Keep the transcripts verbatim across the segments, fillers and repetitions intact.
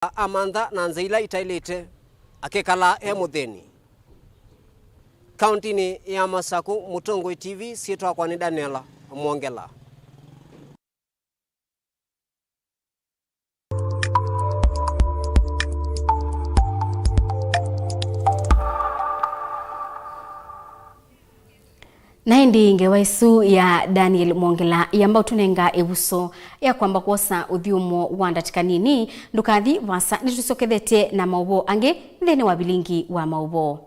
amantha na nzĩa ila itaĩlĩte, akĩkalaa e mũthĩni. Kaũntĩnĩ ya Masakũ, Mũtongoi T V, syĩtwa yakwa nĩ Daniela Mwongela. Na ĩndĩ ngewa ĩsu ya Daniel Mwongela yamba ũtũnenga ĩvuso ya kwamba kwosa ũthyũmũo wa ndatĩka nini, ndũkathi vaasa, nĩtũsyokethetye na maũvoo angĩ nthĩnĩ wa vilingi wa maũvoo.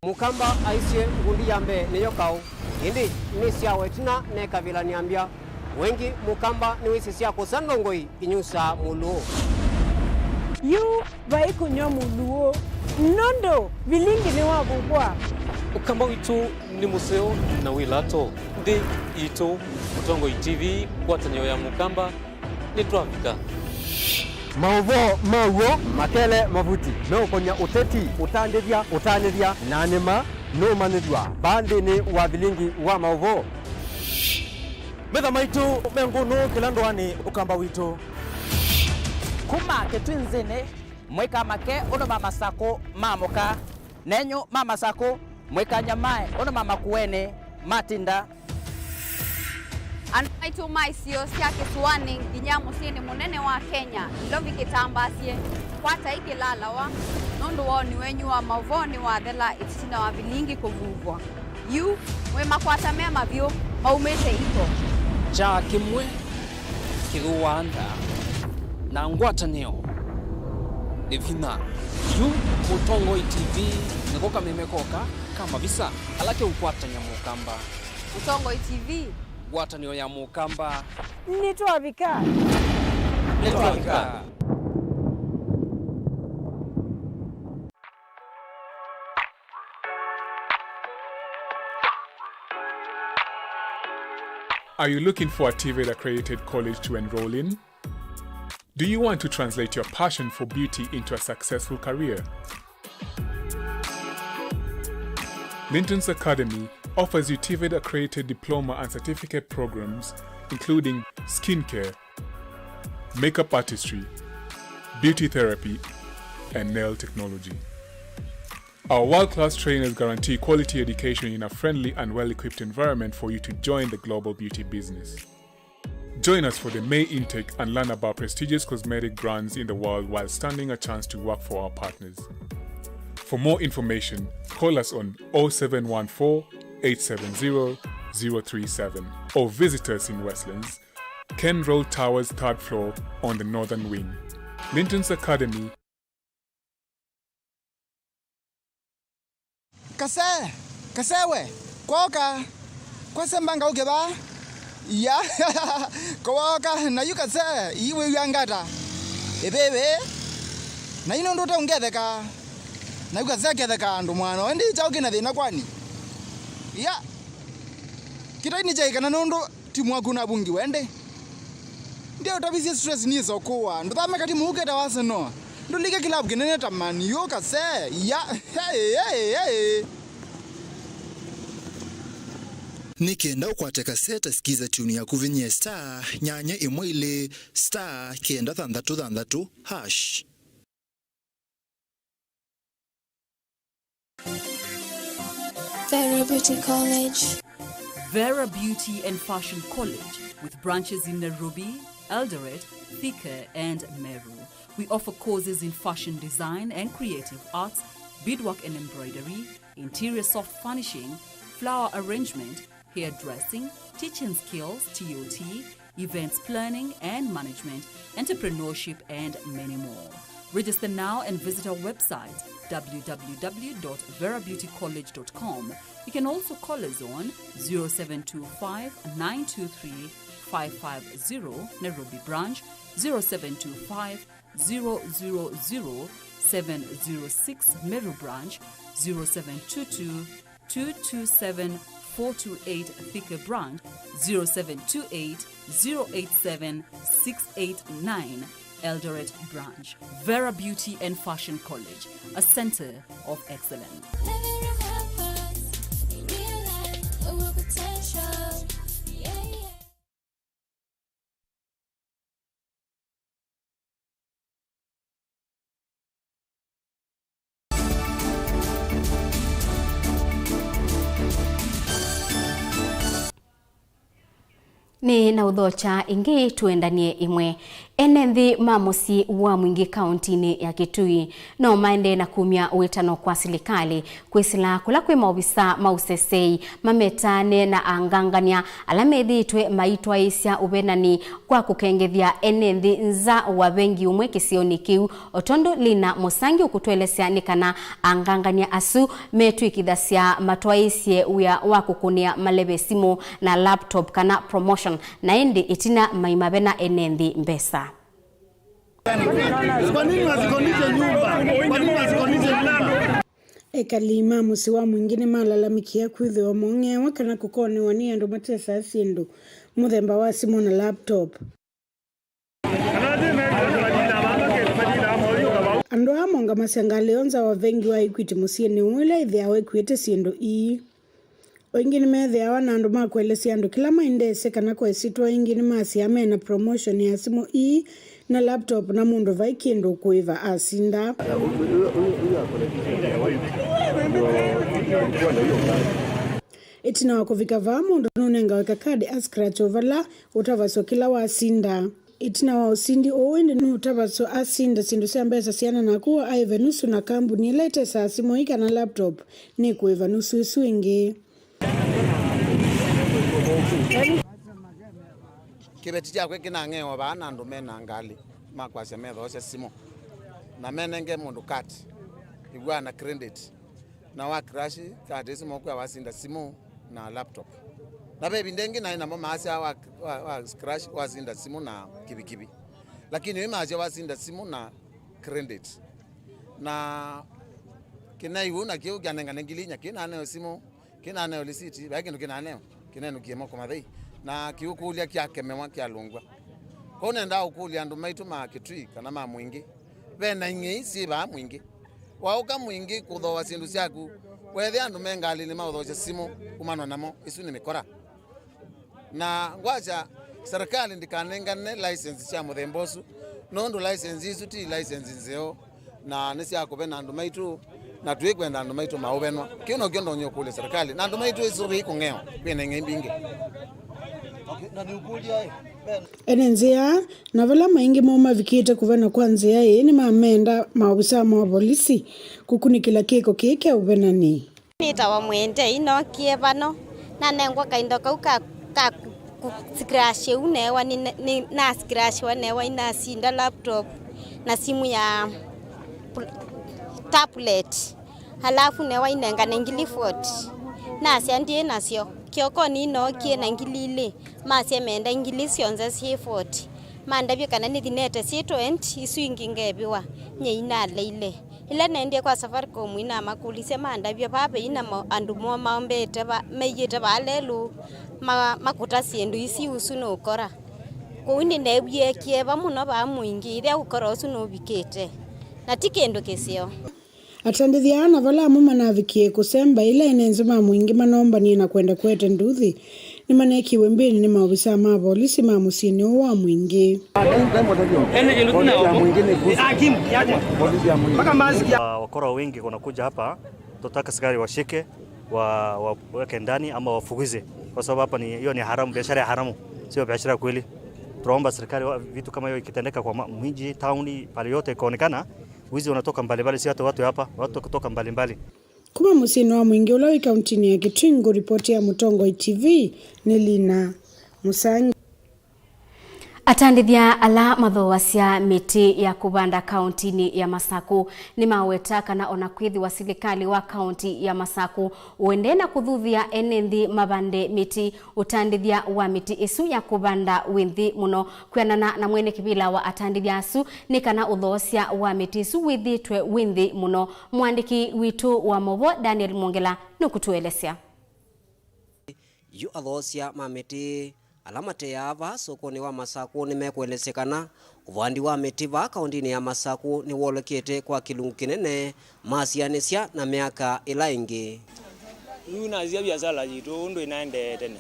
Mũkamba aisye, ngundi ya mbee nĩyo kaũ, ĩndĩ nĩ syawa ĩtina nekavĩla nĩambya. Wengĩ Mũkamba nĩwĩsĩ sya kũsa ndongoi inyusaa mũlũũ. Yu vai kũnyw'a mũlũũ, nũndũ vilingi nĩwavuvwa. Ũkamba witũ nĩ mũseo na wĩ lato. Nthĩ yitũ, Mũtongoi T V, ngwatanĩo ya Mũkamba, nĩtwavika. Maũvoo ma w'o makele mavuti meũkonya ũteti, ũtandĩthya, ũtanĩthya, na nĩma nũmanyĩthw'a vaa nthĩnĩ wa vilingi wa maũvoo. Metha maitũ me ngũnũ kĩla ndũanĩ Ũkamba witũ. Kuma Kĩtwinzĩnĩ, mwĩka make ũndũ ma Masakũ maamũka. Nenyu ma Masakũ, mwĩkanyamae ũndũ ma Makueni matinda. Andũ maitũ ma isio sya kĩsũanĩ nginya mũsyĩnĩ mũnene wa Kenya, Nairobi kĩtambaasye, kwatai kĩlalawa, nũndũ woni wenyu wa maũvoo nĩwathela ĩtina wa vilingi kũvuvwa. Yu, mwĩ makwata me mavyũ maumĩte iko. Kyaa kĩmwe kĩthũaa ndaa, na ngwatanĩo nĩ vinya. Yu Mũtongoi T V nĩko kameme koka ka mavisa ala keũkwatany'a Mũkamba. Mũtongoi T V. Ngwatanĩo ya Mũkamba. Nĩtwavika. Nĩtwavika. Are you looking for a TVET accredited college to enroll in? Do you want to translate your passion for beauty into a successful career? Linton's Academy offers you TVET accredited diploma and certificate programs, including skincare, makeup artistry, beauty therapy, and nail technology. Our world-class trainers guarantee quality education in a friendly and well-equipped environment for you to join the global beauty business. Join us for the May intake and learn about prestigious cosmetic brands in the world while standing a chance to work for our partners. For more information, call us on oh seven one four, eight seven zero, zero three seven or visit us in Westlands, Ken Road Towers, third floor, on the northern wing. Linton's Academy. Kase, kase we, kwoka, kwase mbanga ũke vaa. Ya, kwoka, na yu kase, ii wĩw'a ngata. Ĩvĩvĩ, na yu nũndũ ũte ũngetheka. Na yu kase ketheka andũ mwana, wendi kyaũ kĩna thĩna kwani? Ya, kĩtai nĩ kyaĩ kana nũndũ timu waku navungiwe ĩndĩ? Ndio ũtavisye stress nĩsa ũkũwa. Ndũthame katimu ũũ ketawa Arsenal. Ndũlike kilabu kĩnene ta Man U kase. Ya. Hey, hey, hey. Nĩ kenda ũkwate kaseta, sikiza tune yaku, vinyie star nyanya ĩmwe ilĩ star kenda thanthatũ thanthatũ hash. Vera Beauty College. Vera Beauty and Fashion College, with branches in Nairobi, Eldoret, Thika, and Meru. We offer courses in fashion design and creative arts, beadwork and embroidery, interior soft furnishing, flower arrangement, hairdressing, teaching skills, T O T, events planning and management, entrepreneurship, and many more. Register now and visit our website, w w w dot vera beauty college dot com. You can also call us on zero seven two five, nine two three, five five zero, Nairobi branch, zero seven two five, zero zero zero, seven zero six, Meru branch, zero seven two two, two two seven, four two eight, Thika branch, zero seven two eight, zero eight seven, six eight nine, Eldoret branch. Vera Beauty and Fashion College, a center of excellence. Living your purpose, realize your potential. Nĩ na ũthokya ĩngĩ, tũendanie ĩmwe. Ene nthĩ ma mũsyĩ wa Mwingĩ kaũntinĩ ya Kitui no maendee na kumya wĩtano kwa silikalĩ kwĩsĩla kũla kwĩ maovisa ma ũsesei mametaane na angangany'a ala methĩĩtwe maitwaĩĩsya ũvenani kwa kũkengethya ene nthĩ nza wa vengi ũmwe kĩsionĩ kĩu. O tondũ Lina Mũsangi ũkũtũelesya nĩ kana angangany'a asu metw'ĩkĩthasya matwaĩĩsye wĩa wa kũkũnĩa maleve simũ na laptop kana promotion, na ĩndĩ ĩtina maimavena ene nthĩ mbesa. Kwa nini wasikondishe nyumba? Kwa nini wasikondishe nyumba? Ekali ma mũsyĩ wa Mwingĩ nĩmalalamĩkie kwĩthĩwa mong'eewa kana kũkonewa nĩ andũ matesaa syĩndũ mũthemba wa simũ na laptop. Andũ aa mongamasya ngalĩ ĩyo nza wa vengi wa Equity mũsyĩnĩ ũũ ĩla ĩthĩawa ĩkuĩte syĩndũ ii. O ĩngĩ nĩmethĩawa na andũ ma kũelesya andũ kĩla maendeesye kana kwa ĩsyĩtwa ĩngĩ nĩmasyaa me na promotion ya simũ ii na laptop na mũndũ vai kĩndũ ũkũĩva asinda. Ĩtina wa kũvika vaa, mũndũ nũnengawe kakadi a scratch o vala ũtavasyo kĩla wasinda. Ĩtina wa ũsindi ũũ ĩndĩ nũtavasyo asinda syĩndũ sya mbesa siana na kũu aĩve nusu, na kambuni ĩla ĩtesaa simũ ii kana laptop nĩkũĩva nusu ĩsu ĩngĩ. Kĩveti kyakwa kĩnang'ewa vaa na andũ me na ngalĩ ma kwasya methoosya simũ na menenge mũndũ card ĩw'aa na credit. Na wa crash, card ĩsu mokwĩa wasinda simũ na laptop. Na ve ĩvinda ĩngĩ naĩ namo maasya wa, wa, wa crash wasinda simũ na kivikivi. Lakini ũyũ maasya wasinda simũ na credit. Na kĩnai ũu na kĩu kyanengane ngili inya kĩnaneo simũ, kĩnaneo lisiti, vai kĩndũ kĩnaneo, kĩnenũkie moko mathei. Na kĩũkũlya kyakemewa kyalũngw'a. Kwoou nendaa ũkũlya andũ maitũ ma Kitui kana ma Mwingĩ, ve na ing'ei syĩ vaa Mwingĩ. Waũka Mwingĩ kũthooa syĩndũ syaku, wethĩa andũ me ngalĩnĩ maũthoosya simũ, umanwa namo, ĩsu nĩ mĩkora. Na ngwasya serikali ndikanengane license sya mũthemba ũsu, nũndũ license isu ti license nzeo, na nĩ sya kũvena andũ maitũ, na twĩkwenda andũ maitũ maũvenwa. Kĩu nokyo ndonya ũkũlya serikali, na andũ maitũ ĩsu ĩikũng'eo, kwĩna ing'ei mbingĩ. Okay, na nĩũkũlya ĩ, ene nzĩa, na vala maingĩ moo mavikĩte kũvena kwa nzĩa ĩĩ nĩmamenda maovisaa ma volisi kũkunĩkĩla kĩko kĩĩ kya ũvenani. Nĩtawa Mwendei, nookie vano, nanengwa kaindo kau ka, ka ku, ku scratch ũu neewa, nĩ, nĩ, na scratchiwa neewa inasinda laptop na simũ ya pl-, tablet. Alafu neewa inengane ngili forty. Nasya ndiĩ nasyo. Kĩokonĩ nookie na ngili ilĩ, masya menda ngili syonthe syĩ forty. Mandavya kana nĩthi nete syĩ twenty, isu ingĩ ngevĩwa, nyie inaleile. Ĩla naendie kwa Safaricom inamakũlisya mandavya vaa veina ma, andũ moo maombete va, meĩĩte vaa lelũ, ma, makũta syĩndũ isi ũsu nũkora. Kwoou nĩneewie kĩeva mũno vaa Mwingĩ, ĩthĩa ũkora ũsu nũvikĩte. Na ti kĩndũ kĩseo. Atandĩthya aa na vala amwe manavikie kũsemba ĩla ene nzĩ ma Mwingĩ manoombanie na kwenda kũete nduthi, nĩmanekiwe mbĩnĩ nĩ maovisaa ma volisi ma mũsyĩnĩ ũũ wa Mwingĩ. Polisi ya Mwingĩ nĩ kusi. Polisi ya Mwingĩ. Ah, wakora wengi wanakuja hapa, tunataka askari washike, wa, waweke ndani ama wafukuze, kwa sababu hapa ni, hiyo ni haramu, biashara ya haramu, sio biashara kweli. Tunaomba serikali wa, vitu kama hiyo ikitendeka kwa ma, miji, tauni, pale yote ikaonekana, wizi unatoka mbalimbali, si hata watu hapa, watu kutoka mbalimbali. Kuma mũsyĩnĩ wa Mwingĩ ũla wĩ kauntinĩ ya Kitui, ngũripoti ya Mũtongoi T V nĩ Lina Mũsangi. Atandĩthya ala mathooasya mĩtĩ ya kũvanda kauntinĩ ya Masakũ nĩmaweta kana ona kwĩthĩwa silikalĩ wa kaunti ya Masakũ ũendee na kũthuthya ene nthĩ mavande mĩtĩ, ũtandĩthya wa mĩtĩ ĩsu ya kũvanda wĩ nthĩ mũno. Kwĩanana na mwene kĩvĩla wa atandĩthya asu, nĩ kana ũthoosya wa mĩtĩ ĩsu wĩthĩĩtwe wĩ nthĩ mũno. Mũandĩki witũ wa maũvoo Daniel Mwongela nũkũtũelesya. Yu athoosya ma mĩtĩ ala mateaa vaa sokonĩ wa Masakũ nĩmekũelesya kana ũvandi wa mĩtĩ vaa kaũntinĩ ya Masakũ nĩwolekete kwa kĩlungu kĩnene masianĩsya na myaka ĩla ĩngĩ. Yu nasisya viasala yitũ ũndũ ĩnaendee tene.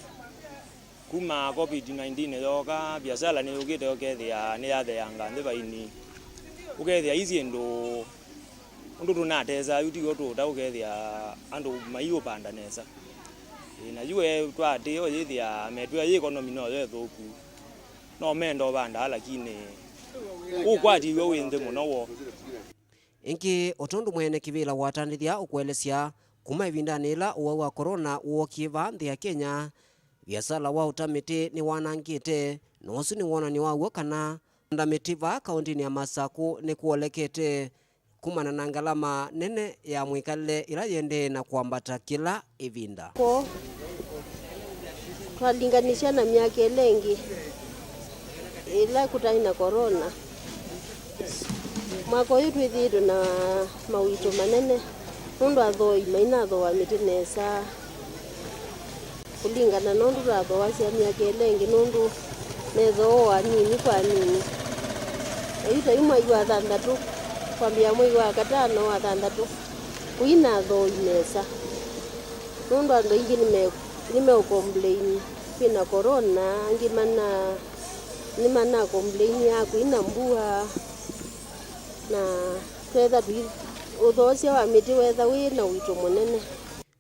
Kuma covid nineteen yooka, viasala nĩyũkĩte ũkethĩa nĩyatheanga nthĩ vaini. Ũkethĩa i syĩndũ ũndũ tũnatesaa yu tiw'o tũũta ũkethĩa andũ maiũpanda nesa. Na yu we twaatĩĩa ũyĩthĩa metwĩa yĩ economy noyo ĩthũku. No menda ũvandaa, lakini ũkwati w'o wĩ nthĩ mũno w'o. Ĩngĩ, o tondũ mwene kĩvĩla watandĩthya ũkũelesya, kuma ĩvindanĩ yĩla ũwau wa corona wookie vaa nthĩ ya Kenya, viasala wa ũta mĩtĩ nĩwanangĩte, na ũsu nĩ wonany'o wa w'o kana kũvanda mĩtĩ vaa kaũntĩnĩ ya Masakũ nĩkwolekete kumana na ngalama nene ya mwĩkalĩle ĩla yĩendee na kwambata kĩla ĩvinda. Kwo twalinganisya na myaka ĩla ĩngĩ ĩla kũtaĩ na corona, mwaka ũyũ twĩthĩĩtwe na mawĩto manene nũndũ athooi mainathooa mĩtĩ nesa kũlingana na ũndũ twathooasya myaka ĩla ĩngĩ, nũndũ methooa anini kwa anini. Na yu ta yu mwai wa thanthatũ, kwambĩĩa mwai wa katano wa thanthatũ, kũina athooi nesa, nũndũ andũ aingĩ nĩme- nĩmeũkomplaini kwĩna corona, angĩ mana- nĩmanakomplaini ya kũina mbua, na twetha tũi- ũthoosya wa mĩtĩ wetha wĩ na ũito mũnene.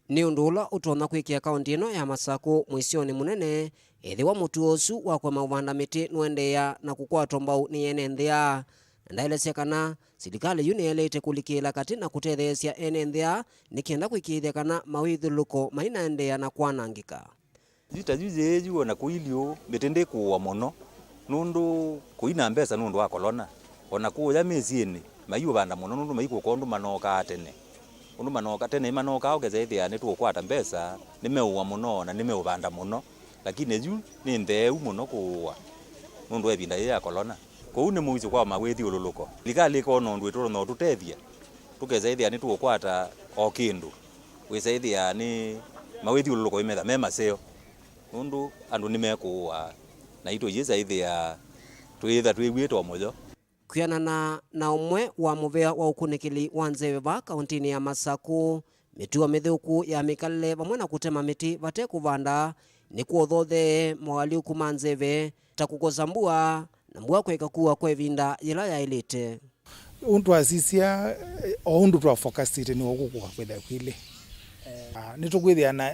Nĩ ũndũ ũla ũtonya kwĩkĩa kaũntĩ ĩno ya Masakũ mũisyonĩ mũnene, ethĩwa mũtuo ũsu wa kũema ũvanda mĩtĩ nũendeea na kũkwatwa mbau nĩ ene nthĩ aa. Na ndaelesya kana silikalĩ yu nĩyaĩlĩte kũlikĩĩla katĩ na kũtetheesya ene nthĩ aa nĩ kenda kũĩkĩĩthya kana mawĩthyũlũlũko mainaendeea na kwanangĩka. Yu ta yu yĩĩ yu, o na kũilyĩ ũu, mĩtĩ ndĩkũũa mũno nũndũ kũina mbesa nũndũ wa kolona. O na kũũya mĩsyĩnĩ, maiũvanda mũno nũndũ maikũka ũndũ manookaa tene. Ũndũ manooka tene, nĩmanookaa ũkesa ĩthĩa nĩtũũkwata mbesa, nĩmeũũa mũno na nĩmeũvanda mũno. Lakini yu nĩ ntheeu mũno kũũa nũndũ wa ĩvinda yĩĩ ya kolona. Kwoou nĩ mũisyo kwa mawĩthyũlũlũko. Silikalĩ ĩkoona ũndũ ĩtonya ũtũtethya, tũkesa ĩthĩa nĩtũũkwata o kĩndũ. Wĩsa ĩthĩa nĩ mawĩthyũlũlũko ĩmetha me maseo, nũndũ andũ nĩmekũũa, naitũ ĩyĩsa ĩthĩa twĩĩtha twĩw'ĩte o mũyo. Kwĩanana na ũmwe wa mũvea wa ũkunĩkĩli wa nzeve vaa kaũntĩnĩ ya Masakũ, mĩtuo mĩthũku ya mĩkalĩle vamwe na kũtema mĩtĩ vate kũvanda nĩkwothothee moalyũku ma nzeve ta kũkosa mbua, na mbua kũeka kũũa kwa ĩvinda yĩla yaĩlĩte. Ũndũ twasisya, eh, o ũndũ twa forecastĩte nĩw'o kũkũa kwĩthĩa kwĩlĩ. Ah, nĩtũkwĩthĩa na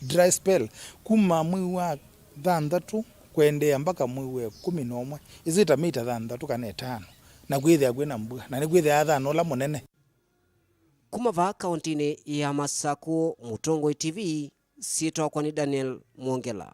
dry spell kuma mwei wa thanthatũ kũendeea mpaka mwei wa ĩkũmi na ũmwe, ĩsu ĩtamĩte thanthatũ kana ĩtano, na kwĩthĩa kwĩna mbua, na nĩkwĩthĩa thano ũla mũnene. Kuma vaa kaũntĩnĩ ya Masakũ, Mũtongoi T V, syĩtwa wakwa nĩ Daniel Mwongela.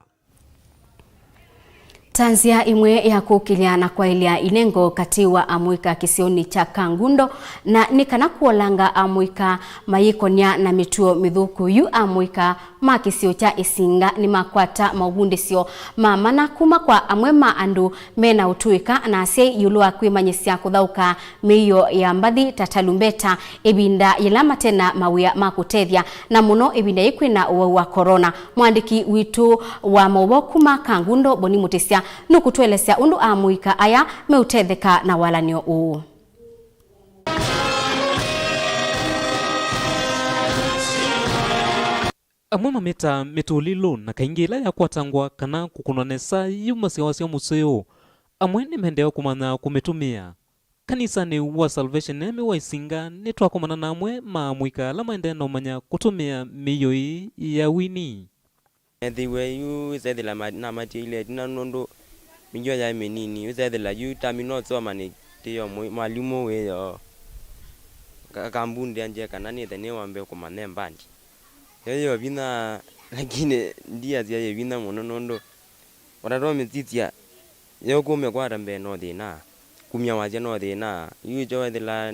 Ta nzĩa ĩmwe ya kũkĩlya na kwaĩlya inengo katĩ wa amũika kĩsionĩ kya Kangundo, na nĩ kana kũolanga amũika mayĩkonya na mĩtuo mĩthũku yu amũika ma kĩsio kya Ĩsinga nĩmakwata maũvundĩsyo ma mana kuma kwa amwe ma andũ me na ũtũĩka na asyai ĩũlũ wa kwĩmanyĩsya kũthaũka mĩio ya mbathi ta talumbeta ĩvinda yĩla mate na mawĩa ma kũtethya, na mũno ĩvinda yĩĩ kwĩna ũwau wa corona. Mũandĩki witũ wa maũvoo kuma Kangundo, Boni Mũtĩsya, nũkũtũelesya ũndũ amũika aya meũtetheka na walan'yo ũũ. Amwe mamĩtaa mĩtũlĩlũ, na kaingĩ ĩla yakwatangwa kana kũkũnwa nesa yumasya wasya mũseo. Amwe nĩmendeewa kũmanya kũmĩtũmĩa. Kanisanĩ wa Salvation Army wa Ĩsinga nĩtwakomana na amwe ma amũika ala maendee na ũmanya kũtũmĩa mĩio ĩĩ ya wini. Neethĩiwe yu ĩsethĩla ma- namatiĩile ĩtina nũndũ mĩio yaĩ mĩnini. Ĩsethĩla yu tami nosoma nĩtĩo mwalimũ wĩyo ka- kambundĩa nje kana nĩthe nĩwambe kũmanya mbandi. Yo yĩ o vinya, lakini ndiasya yĩ vinya mũno nũndũ o ta twamĩsisya, yo kũmĩkwata mbee no thĩna, kumya wasya no thĩna. Yu ĩkyo wethĩla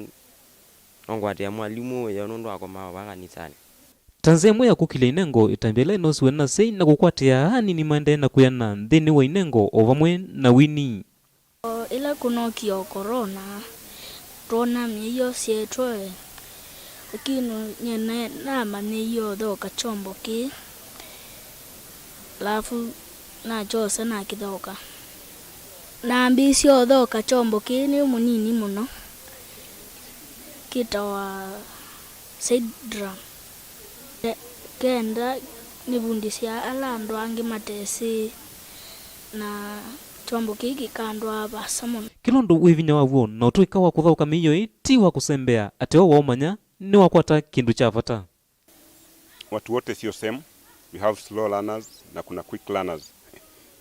no ngwatĩa mwalimũ wĩyo nũndũ akomaa o vaa kanisanĩ. Ta nzĩa ĩmwe ya kũkilya inengo, ĩtambya ĩla ĩnosiwe na asyai na kũkwatĩa aa anini maendee na kwĩana nthĩnĩ wa inengo o vamwe na wini. O ĩla kũnookie o corona, twoona mĩio syeetwe, lakini nyie na- namanyĩie ũthoka kyombo kĩĩ, alafu nakyosa nakĩthoka. Nambĩĩsye ũthoka kyombo kĩĩ nĩ mũnini mũno, kĩtawa Side drum. Ke- kenda nĩvundĩsya ala andũ angĩ matesĩ, na kyombo kĩĩ kĩkandwaa vaasa mũno. Kĩla ũndũ wĩ vinya waw'o, na ũtũĩka wa kũthaũka mĩio ĩĩ ti wa kũsembea, ateo waũmanya nĩwakwata kĩndũ kya vata. Watu wote sio same. We have slow learners na kuna quick learners,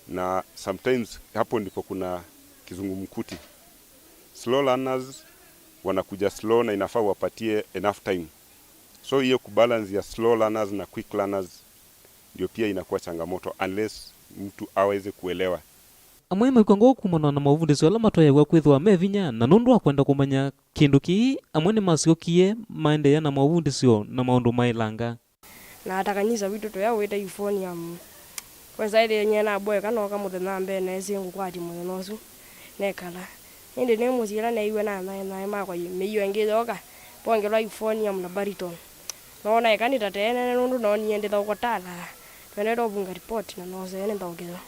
na sometimes hapo ndipo kuna kizungumkuti. Slow learners wanakuja slow na inafaa wapatie enough time. So hiyo kubalance ya slow learners na quick learners ndio pia inakuwa changamoto unless mtu aweze kuelewa. Amwe maikw'a ngoo kumana na maũvundĩsyo ala matwaĩawa kwĩthĩwa me vinya, na nũndũ wa kwenda kũmanya kĩndũ kĩĩ, amwe nĩmasyokie maendeea na maũvundĩsyo na maũndũ maĩlanga. Na ata kanisa witũ tũya wĩte euphonium. Kwanza ĩthĩe nyie naboeka nooka mũthenya wa mbee nesie ngũkwatya mũthenya ũsu nekala. Ĩndĩ nĩ mũsyĩ ĩla neeiwe na naĩ naĩ makwa mĩio ĩngĩ yoka, pongelwa euphonium na baritone. Noona eka nĩtateenene nũndũ noonie ndĩthaũka ta thaa. Twendete ũvunga ripoti na noosee nĩthaũkĩthwa.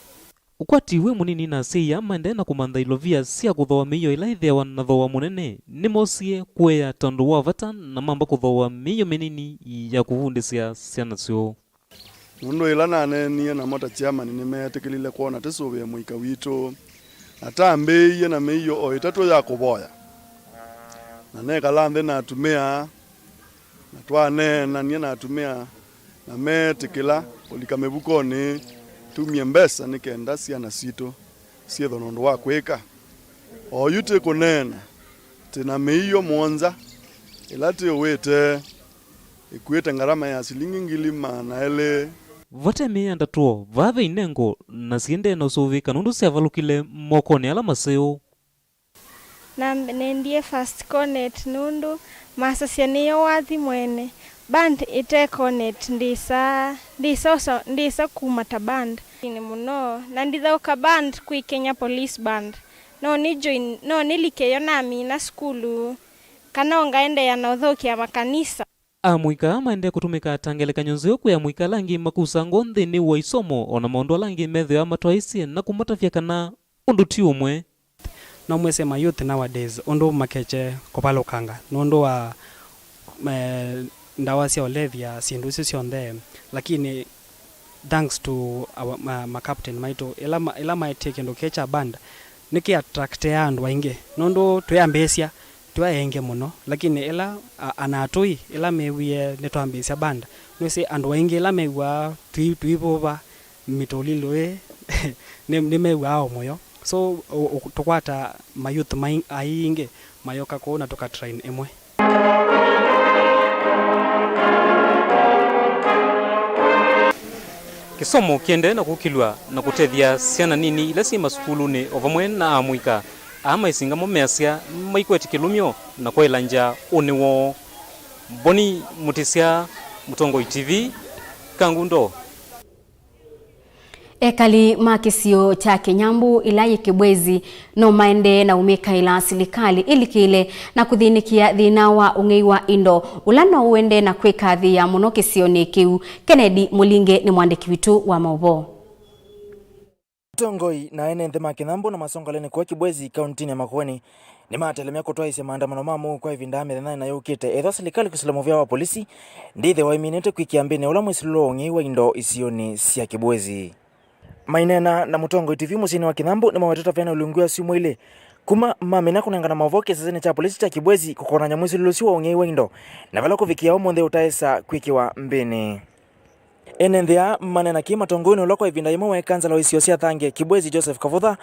Ũkwati wĩ mũnini na asyai aa maendee na kũmantha ilovia sya kũthooa mĩio ĩla ĩthĩawa na thooa mũnene nĩmosie kũea ta ũndũ wa vata na mamba kũthooa mĩio mĩnini ya kũvundĩsya syana syoo. Nũndũ ĩla naneenie namo ta chairman nĩmeetĩkĩlile kwona tĩsũvĩe mũika witũ, na tambĩĩie na mĩio o ĩtatũ ya kũvoya, na nekala nthĩ na atumĩa, na twaneenany'a na atumĩa, na meetĩkĩla kũlika mĩvukonĩ tumye mbesa nĩ kenda syana sitũ syĩthwe na ũndũ wa kwĩka. Oyu tĩkũneena, tĩ na mĩio mũonza ĩla tĩũĩte ĩkuĩte ngarama ya silingi ngili maana elĩ. Vate mĩĩ ya ndatũo, vaa ve inengo, na siendee na ũsũvĩĩka nũndũ syavalũkile mokonĩ ala maseũ. Na nendie first cornet nũndũ masasya nĩyo wathi mwene. Band ĩte cornet ndĩsa, ndĩsa, ndĩsa kuma ta band. Nĩ mũno, na ndithaũka band kwĩ Kenya Police Band. No nĩ join, no nĩlike yo namina sukulu, kana ngaendeea na ũthaũkĩa makanisa. Amũika aa maendee kũtũmĩka ta ngelekany'o nzeo kwĩ amũika ala angĩ makusaa ngoo nthĩnĩ wa isomo, o na maũndũ ala angĩ methĩawa matwaĩĩsye na kũmatavya kana ũndũ ti ũmwe. No mwĩsĩ ma youth nowadays ũndũ makekye kũvalũkanga nũndũ wa, eh, ndawa sya ũlevya, syĩndũ isu syonthe, lakini thanks to our, ma, ma captain maitũ, ĩla ma, ĩla maetie kĩndũ kĩĩ kya band, nĩkĩ attractea andũ aingĩ, nũndũ twĩambĩĩsya twĩ aenge mũno, lakini ĩla a, anatũi, ĩla mewie nĩtwambĩĩsya band, nĩwĩsĩ andũ aingĩ ĩla mew'aa tũi, tũivũva mĩtũlilũ ĩĩ, nĩ, nĩmew'aa o mũyo. So, ũ, ũ, tũkwata ma youth mai, aingĩ mayoka kũu na tũka train ĩmwe. Kĩsomo kĩendee na kũkĩlw'a na kũtethya syana nini ila syĩ masukulunĩ o vamwe na amũika aa maisingamo measya maikwete kĩlũmyo na kwaĩla ngya ũnĩ woo. Boni Mũtĩsya, Mũtongoi T V, Kangundo. Ekali ma kĩsio kya Kĩnyambũ ĩla yĩ Kĩbwezi no maendee na ũmĩkaĩla silikalĩ ĩlikĩle na kũthĩnĩkĩa thĩna wa ũng'ei wa indo, ũla no ũendee na kwĩkathĩĩa mũno kĩsionĩ kĩu. Kennedy Mũlinge nĩ mũandĩki witũ wa maũvoo. Atongoi na ene nthĩ ma Kĩnyambũ na masongolenĩ kũya Kĩbwezi, kauntinĩ ya Makueni, nĩmatelemya kũtwaĩĩsya maandamano ma mũuo kwa ĩvinda ya mĩthenya ĩna yũkĩte, ethĩwa silikalĩ kwĩsĩla mũvĩa wa polisi ndĩthĩwa ĩminĩte kwĩkĩa mbĩnĩ ũla mwĩsĩlĩlo wa ũng'ei wa indo isionĩ sya Kĩbwezi. Maineena na Mũtongoi T V mũsyĩnĩ wa Kĩnyambũ, nĩmawetete vena ũlungu wa syumwa ilĩ kuma mamina kũnengana maũvoo kĩsesenĩ kya polisi kya Kĩbwezi kũkonany'a mwĩsĩlĩlo ũsu wa ũng'ei wa indo, na vala kũvikĩa ũmũnthĩ ũtaĩsa kwĩkĩwa mbĩnĩ. Ene nthĩ aa maneena kĩ matongoonĩ ũla kwa ĩvinda yĩmwe waĩ kansala wa isio sya Thange Kĩbwezi, Joseph Kavutha,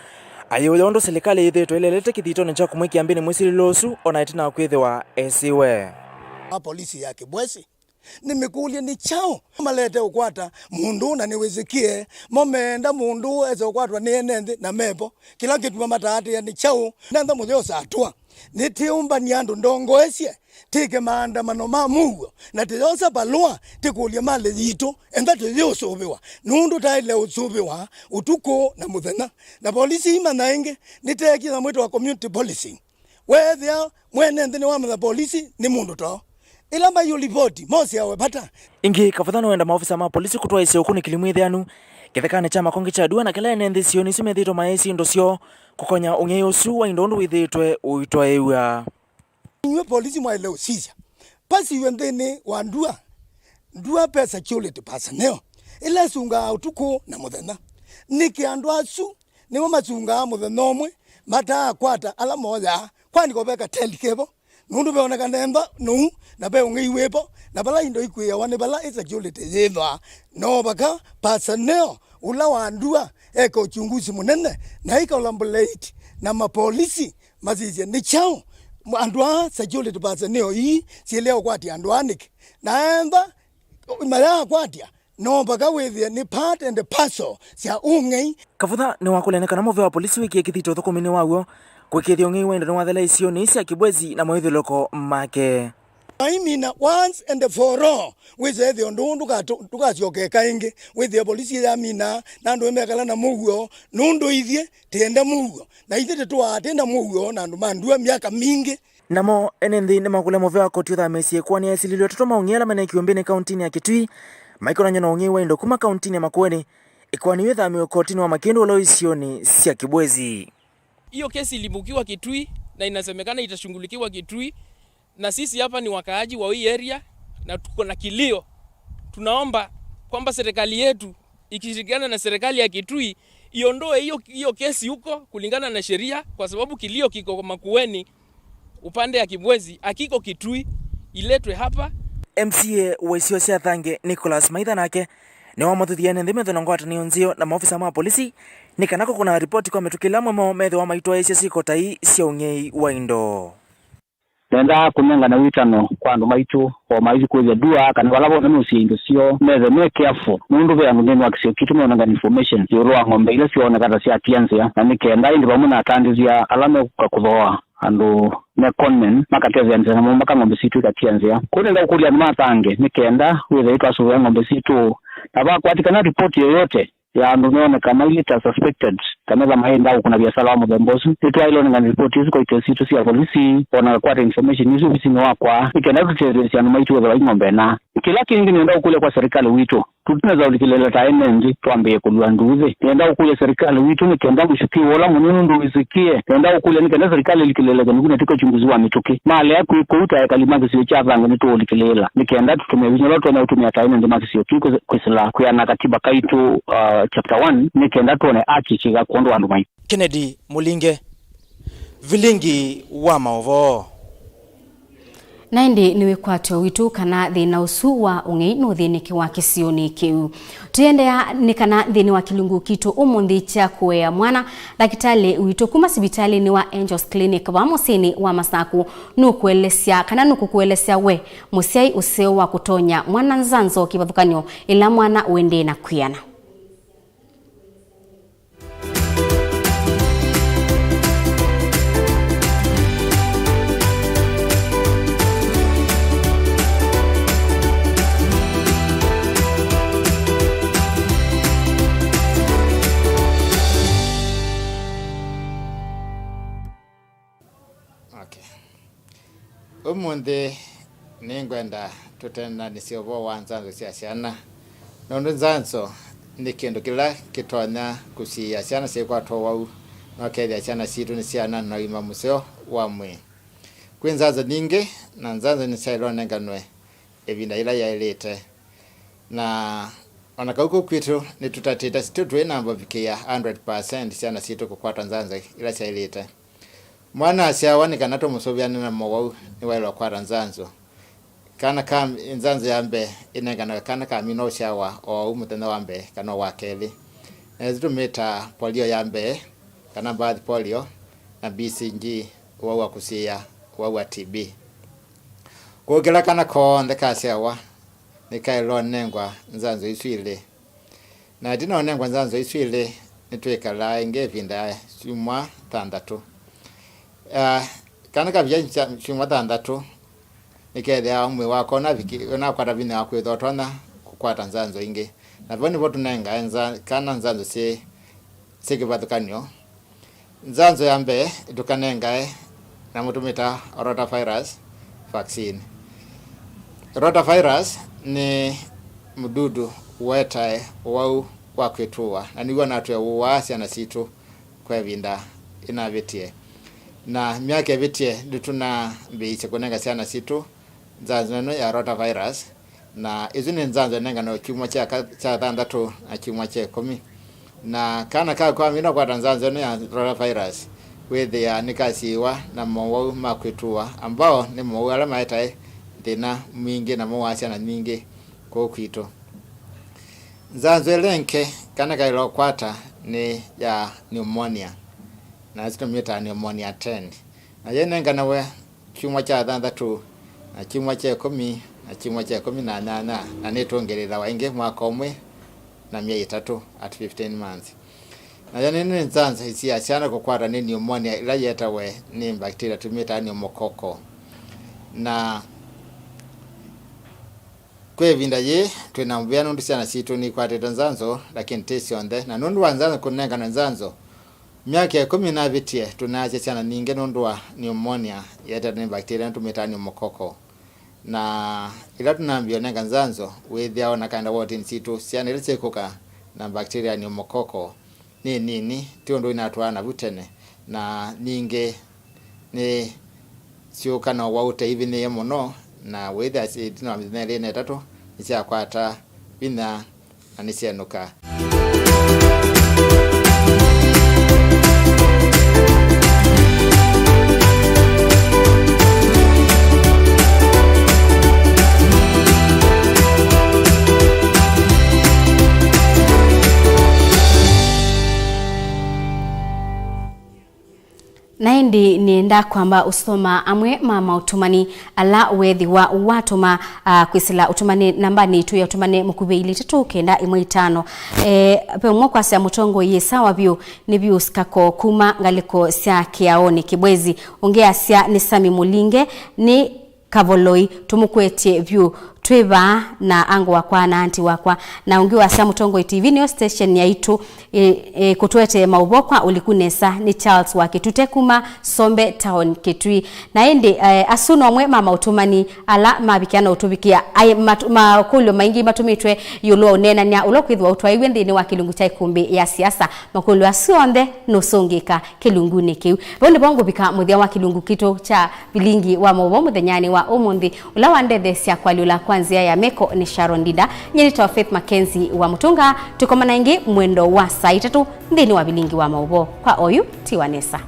ayĩũya ũndũ silikalĩ yĩthĩĩtwe ĩlelete kĩthitonĩ kya kũmwĩkĩa mbĩnĩ mwĩsĩlĩlo ũsu o na ĩtina wa kwĩthĩwa esĩwe. Apolisi ya Kĩbwezi nĩmĩkũlye nĩ kyaũ malete ũkwata mũndũ na nĩwĩsĩkĩe mo meenda mũndũ ese ũkwatwa nĩ ene nthĩ na mevo. Kĩla kĩtuma mataatĩĩa nĩ kyaũ? Nantha mũtheo saa twa nĩtĩũmbany'a andũ ndongoesye tĩke maandamano ma mũuo na tĩyosa valũa tĩkũlye malĩ yitũ, enda tũyĩũsũvĩwa nũndũ taĩle ũsũvĩwa ũtukũ na mũthenya. Na polisi imanya ĩngĩ nĩteekĩtha mwĩto wa community policing. Weethĩa mwene nthĩ nĩwamanya polisi nĩ mũndũ too. Ĩla maiũ livoti mosĩawe vata. Ĩngĩ, Kavutha nĩwenda maofisa ma polisi kũtwaĩĩsya ũkunĩkĩli mwĩthĩanu kĩthekanĩ kya Makonge kya Ndua na kĩla ene nthĩ sionĩ isu methĩĩtwe maĩsĩ indo syoo kũkonya ũng'ei ũsu wa indo ũndũ wĩthĩĩtwe ũitwaĩw'a. Inyw'ĩ polisi mwaĩle ũsisya, pasiw'e nthĩnĩ wa Ndua, Ndua pe security personnel ĩla ĩsungaa ũtukũ na mũthenya. Nĩkĩ andũ asu nĩmo masungaa mũthenya ũmwe mataakwata ala moyaa? Kwani ko ve kateli kevo? nũndũ veonekana emba nũu, na ve ũng'ei wĩvo, na vala indo ikwĩawa nĩ vala ĩ security yĩthwaa. No vaka Pasaneo, ũla wa ndua, eka ũchunguzi mũnene, na ĩka collaborate na mapolisi, masisye nĩ kyaũ andũ aa security personnel ii syĩlea ũkwatya andũ aa nĩkĩ, na emba mayaakwatya, no vaka wĩthĩe nĩ part and parcel sya ũng'ei. Kavutha nĩwakũlene kana mũvĩa wa polisi wĩkie kĩthito ũthũkũminĩ waw'o kũĩkĩĩthya ũng'ei wa indo nĩwathela isionĩ sya Kibwezi na moĩthũlũko make. Aimina once and for all, wĩse ethĩwa ũndũ ũũ ndũkatũ-, ndũkasyokeka ĩngĩ, wĩthĩe polisi yamina na andũ mekala na mũuo, nũndũ ithyĩ tĩenda mũuo, na ithyĩ tĩtũaa tĩ na mũuo na andũ ma ndua myaka mingĩ. Namo ene nthĩ nĩmakũlya mũvea wa koti ũthamĩĩsye ĩkoani ya ĩsilĩlo ĩtatũ ma ũng'ei ala maneekiwe Mbĩnĩ kauntinĩ ya Kitui, maikonany'a na ũng'ei wa indo kuma kauntinĩ ya Makueni, ĩkoani ĩyo ĩthamĩwe kotinĩ wa Makĩndũ ũla wĩ isionĩ sya Kibwezi. Hiyo kesi ilibukiwa Kitui na inasemekana itashughulikiwa Kitui, na sisi hapa ni wakaaji wa hii area na tuko na kilio. Tunaomba kwamba serikali yetu ikishirikiana na serikali ya Kitui iondoe hiyo, hiyo kesi huko kulingana na sheria, kwa sababu kilio kiko Makueni upande ya Kibwezi, hakiko Kitui, iletwe hapa. M C A wa isio sya Thange, Nicholas Maitha, nake nĩwamũthũthya ene nthĩ methwe na ngwatanĩo nzeo na maofisa ma polisi nĩ kana kũkũna ripoti kwa mĩtũkĩ ĩla amwe moo methĩwa maitwaĩĩsya syĩko ta ii sya ũng'ei wa indo. Nendaa kũnengane wĩtano kwa andũ maitũ o maithi kũĩthya ndua kana vala vonthe meũsĩe indo syoo, methe me careful, nũndũ ve andũ nthĩnĩ wa kĩsio kitũ meũnengane information ĩũlũ wa ng'ombe ila syooneka ta syatia nzĩa, na nĩ kenda ĩndĩ vamwe na atandĩthya ala mekũka kũthooa andũ me conmen makatetheanĩsya namo mpaka ng'ombe sitũ ikatia nzĩa. Kwoou nenda kũkũlya andũ ma Thange nĩ kenda wĩthĩe twasũvĩa ng'ombe sitũ, na vakwatĩkana ripoti yoyote ya andũ meoneka mailĩta suspected kana ĩla maendaa kũkũna viasala wa mũthemba ũsu, nĩtwaĩle ũnengane ripoti ĩsu kwa itee sitũ sya volisi, o na kakwata information ĩsu ovisinĩ wakwa, nĩ kenda tũtetheesye andũ maitũ ethĩwa i ng'ombe ĩna. Kĩla kĩngĩ nĩenda ũkũlya kwa serikali witũ, tũtinesa ũlikĩlĩĩla ta ene nthĩ twambĩĩe kũlua nduuthĩ. Nĩenda ũkũlya serikali witũ nĩ kenda mũshukĩwe ũla mũnene ũndũ wĩsĩkĩe. Nĩenda ũkũlya nĩ kenda serikali ĩlikĩlĩĩle kĩndũ kĩu na tiko uchunguzi wa mĩtũkĩ. Malea kwĩ kũu ta ekalĩ ma kĩsio kya Thange nĩtũũlikĩlĩĩla. Nĩ kenda tũtũmĩe vinya ũla tũtonya ũtũmĩa ta ene nthĩ ma kĩsio kĩu kwĩ-, kwĩsĩla kwĩana katiba kaitũ, uh, chapter one, nĩ kenda twone haki kĩka kwondũ wa andũ maitũ. Kennedy Mũlinge, Vilingi wa Maũvoo. Na ĩndĩ nĩ wĩkwatyo witũ kana thĩna ũsu wa ũng'ei nũthĩnĩkĩwa kĩsionĩ kĩu. Tũiendeea nĩ kana nthĩnĩ wa kĩlungu kitũ ũmũnthĩ kya kũea mwana, ndakĩtalĩ witũ kuma sivitalĩnĩ wa Angels Clinic vaa mũsyĩnĩ wa Masaku nũkũelesya kana nũkũkũelesya we mũsyai ũseo wa kũtonya mwana nzanzo kĩvathũkany'o ĩla mwana ũendee na kwĩana. Okay. Ũmũnthĩ nĩngwenda tũteenanĩsye ũvoo wa nzanzo sya syana, nũndũ nzanzo nĩ kĩndũ kĩla kĩtonya kũsiĩĩa syana syĩkwatwa ũwau, na ũkethĩa syana sitũ nĩsyaana na ũima mũseo wa mwĩĩ. Kwĩ nzanzo nyingĩ, na nzanzo nĩsyaĩlwe ũnenganwe ĩvinda yĩla yaĩlĩte. Na o na kau kũu kwitũ nĩtũtatĩte, sitũ tũĩ namba ũvikĩĩa hundred percent syana sitũ kũkwata nzanzo ila syaĩlĩte. Mwana asyawa nĩ kana tũmũsũvĩane na mowau, nĩwaĩlwe kwata nzanzo. Kana ka, nzanzo ya mbee ĩnenganawe kana kaminwa ũsyawa o ũu mũthenya wa mbee kana wa kelĩ. Na ĩsu tũmĩtaa polio ya mbee, kana birth polio, na B C G, ũwau wa kũsiĩĩa, ũwau wa T B. Kwoou kĩla kana konthe kasyawa nĩkaĩlwe ũnengwa nzanzo isu ilĩ. Na ĩtina ũnengwa nzanzo isu ilĩ, nĩtwĩkalaa ĩngĩ ĩvinda ya syumwa thanthatũ. Ah, kana kavikia sya-, syumwa thanthatũ, nĩkethĩawa mwĩĩ wako ũnaviki-, ũnakwata vinya wa kwĩthwa ũtonya kũkwata nzanzo ingĩ. Na vau nĩvo tũnengae nza-, kana nzanzo syĩ, syĩ kĩvathũkany'o. Nzanzo ya mbee tũkanengae nyamũ tũmĩtaa rotavirus vaccine. Rotavirus nĩ mũdudu ũetae ũwau wa kwĩtũũa, na nĩw'o natwĩe ũũaa syana sitũ kwa ĩvinda ĩnavĩtie. Na myaka ĩvĩtie nĩtũnambĩĩisye kũnenga syana sitũ nzanzo ĩno ya rotavirus, na ĩsu nĩ nzanzo ĩnenganawa kyumwa kya ka-, kya thanthatũ na kyumwa kya ĩkũmi. Na kana kaku kamina kwata nzanzo ĩno ya rotavirus, kwĩthĩa nĩkasiĩĩwa na mowau ma kwĩtuwa, ambao nĩ mowau ala maetae thĩna mwingĩ namo wa syana nyingĩ kũũ kwitũ. Nzanzo ĩla ĩngĩ kana kaĩla ũkwata nĩ ya pneumonia, na ĩsu tũmĩtaa pneumonia ten. Na yĩnenganawe kyumwa kya thanthatũ, na kyumwa kya ĩkũmi, na kyumwa kya ĩkũmi na nyanya, na nĩtũngĩlĩĩlawa ĩngĩ mwaka ũmwe na myei ĩtatũ, at fifteen months. Nayo nĩ, nĩ nzanzo ĩsiaa syana kũkwatwa nĩ pneumonia ĩla yĩetawe nĩ mbakteria tũmĩtaa pneumococcal. Na kwĩ ĩvinda yĩĩ, twĩ na mũvea nũndũ syana sitũ nĩikwatĩte nzanzo, lakini ti syonthe. Na nũndũ wa nzanzo kũnenganwa nzanzo, myaka ĩkũmi navĩtie, tũnaasya syana nyingĩ nũndũ wa pneumonia yĩetetwe nĩ mbakteria ĩla tũmĩtaa pneumococcal. Na ĩla tũnambĩĩa ũnenga nzanzo, wĩthĩawa na kaenda wotini sitũ, syana ila syĩkũka na mbakteria ya pneumococcal nĩ nini, ti ũndũ inatwaa navu tene, na ningĩ nĩ syũka na ũwau ũtaivinyĩĩe mũno, na wĩthĩa ĩtina wa mĩthenya ĩlĩ na ĩtatũ nĩsyakwata vinya na nĩsyenũka. Na ĩndĩ nĩenda kwamba ũsoma amwe ma maũtũmani ala weethĩwa watũma, ah, kwĩsĩla ũtũmani nambanĩ itũ ya ũtũmani mũkuvĩ ilĩ itatũ kenda ĩmwe itano. Eh, ve ũmwe kwasya mũtongoi yĩ sawa vyũ, nĩ Pius Kako kuma ngalĩko sya Kĩaonĩ Kĩbwezi. Ũngĩ asya nĩ Sami Mũlinge, nĩ Kavoloi, tũmũkwetye vyũ, twĩ vaa na ango wakwa na anti wakwa. Na ũngĩ wasya, Mũtongoi T V nĩyo station yaitũ, ĩ, ĩ, kũtũetee maũvoo kwa ũliku nesa nĩ Charles wa Kĩtute kuma Sombe Town, Kitui. Na ĩndĩ, eh, asu nomwe ma maũtũmani ala mavikĩa na ũtũvikĩa, ai, mat-, makũlyo maingĩ matũmĩtwe ĩũlũ wa ũneenany'a ũla ũkwĩthĩwa ũtwaĩw'e nthĩnĩ wa kĩlungu kya ĩkũmbĩ ya siasa. Makũlyo asu onthe nũsũngĩka kĩlungunĩ kĩu. Vau nĩvo ngũvika mũthya wa kĩlungu kitũ kya vilingi wa maũvoo mũthenyanĩ wa ũmũnthĩ, ũla wandetheesya kũalyũla kwa nzĩa ya meko nĩ Sharon Ndinda. Nyie nĩtawa Faith Mackenzie wa Mũtũnga. Tũkomana ĩngĩ mwendo wa saa itatũ nthĩnĩ wa vilingi wa maũvoo. Kwa oyu, tiwa nesa.